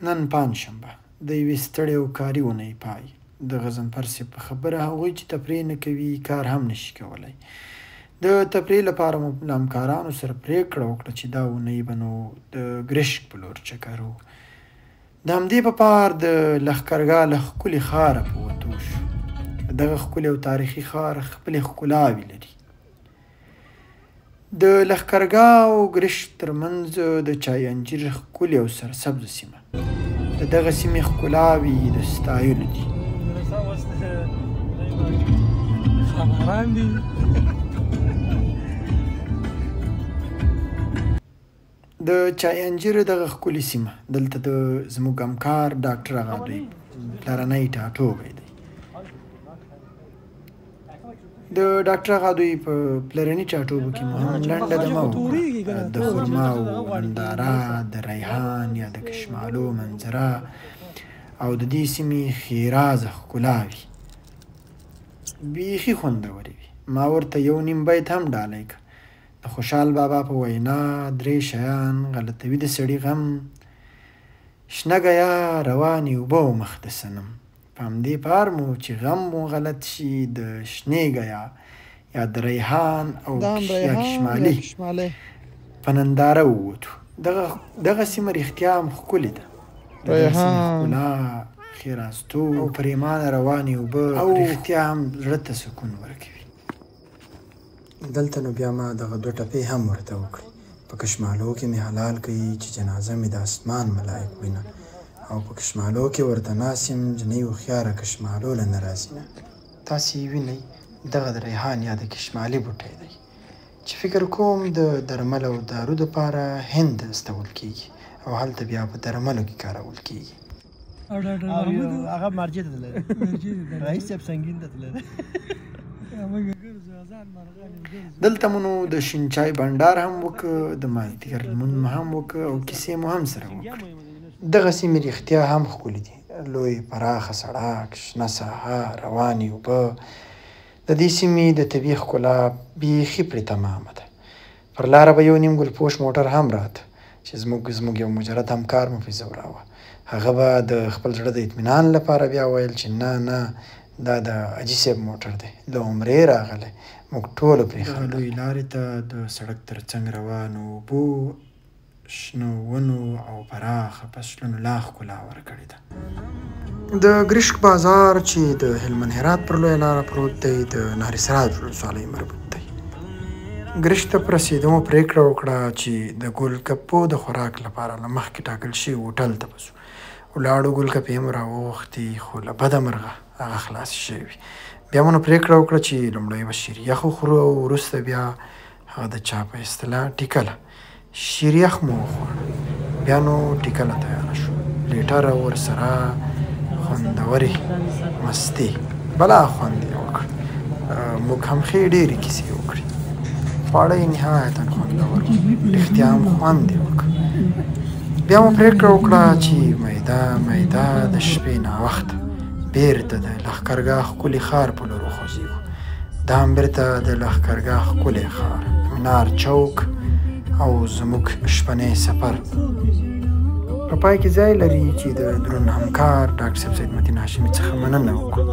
نن پنجشنبه د یوې ستړې او کاري اونۍ پای. د غضنفر صیب په خبره هغوی چې تفریح نه کوي کار هم نشي کولی. د تفریح لپاره مو له همکارانو سره پرېکړه وکړه چې دا اونۍ به نو د ګرشک په لور چکر وو. د همدې په پار د لښکرګاه له ښکلي ښاره په وتو شو. دغه ښکلی او تاریخي ښار خپلې ښکلاوې لري. د لښکرګاه او ګرشک ترمنځ د چای انجیر ښکلې او سرسبزه سیمه. د دغه سیمې ښکلاوې د ستایلو دي. د چای انجیر دغه ښکلې سیمه دلته د زموږ همکار ډاکټر اغا دوی پلرنی ټاټوبی دی. د ډاکټر اغا دوی په پلرني ټاټوبو کې مو هم لنډه دمه وکړه. د خرماو ننداره، د ریحان یا د کشمالو منظره او د دې سیمې ښېرازه ښکلاوې بیخي خوندورې وې. ما ورته یو نیم بیت هم ډالۍ کړ. د خوشحال بابا په وینا درې شیان غلطوي د سړي غم، شنه ګیا، روانې اوبه او مخ د صنم. په همدې پار مو چې غم مو غلط شي د شنې ګیا یا د ریحان او یا کشمالي په ننداره ووتو. دغه سیمه رښتیا هم ښکلې ده. د دغه سیمې ښکلا، ښېرازتوب او پرېمانه روانې اوبه او رښتیا هم زړه ته سکون ورکوي. دلته نو بیا ما دغه دوه ټپې هم ورته وکړې. په کشمالو کې مې حلال کوي چې جنازه مې د اسمان ملایک وینه، او په کشمالو کې ورته ناست یم جنۍ هوښیاره کشمالو له نه راځینه. تاسې یې وینئ، دغه د ریحان یا د کشمالي بوټی دی چې فکر کوم د درمل او دارو دپاره هند ته استول کېږي او هلته بیا په درملو کې کارول کېږي. هغه مرجع ته تللی، رئیس صاحب سنګین ته تللی. دلته مو نو د شین چای بنډار هم وکړ، د مازدیګر لمونځ مو هم وکړ او کیسې مو هم سره وکړې. دغه سیمې رښتیا هم ښکلې دي. لوی پراخه سړک، شنه ساحه، روانې اوبه. د دې سیمې د طبیعي ښکلا بیخي پرې تمامه ده. پر لاره به یو نیم ګلپوش موټر هم راته چې زموږ یو مجرد همکار مو پرې ځوراوه. هغه به د خپل زړه د اطمینان لپاره بیا ویل چې نه نه، دا د حاجي صاحب موټر دی، له عمرې راغلی. موږ ټولو پرې خندل. لویې لارې ته د سړک تر څنګ روانو اوبو، شنو ونو او پراخه فصلونو لا ښکلا ورکړې ده. د ګرشک بازار چې د هلمند هرات پر لویه لاره پروت دی، د نهر سراج ولسوالۍ مربوط دی. ګرشک ته په رسېدو مو پرېکړه وکړه چې د ګل کپو د خوراک لپاره له مخکې ټاکل شوي هوټل ته به ځو. ولاړو، ګل کپې مو راوغوښتې، خو له بده مرغه هغه خلاصې شوې وې. بیا مو نو پرېکړه وکړه چې لومړی به شیریخ وخورو او وروسته بیا هغه د چا په اصطلاح ټیکله. شیریخ مو وخوړ، بیا نو ټیکله تیاره شو. لیټر او ورسره خوندورې مستې، بلا خوند یې وکړ. موږ هم ښې ډېرې کیسې وکړې. خواړه یې نهایتاً خوندور وو، رښتیا هم خوند یې وکړ. بیا مو پرېکړه وکړه چې میده میده د شپې ناوخته بېرته د لښکرګاه ښکلي ښار په لور وخوځېږو. دا هم بېرته د لښکرګاه ښکلی ښار، د منار چوک او زموږ شپنی سفر. په پای کې ځای لري چې د درون همکار ډاکټر صاحب سید متین هاشمي څخه مننه وکړو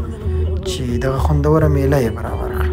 چې دغه خوندوره میله یې برابره کړه.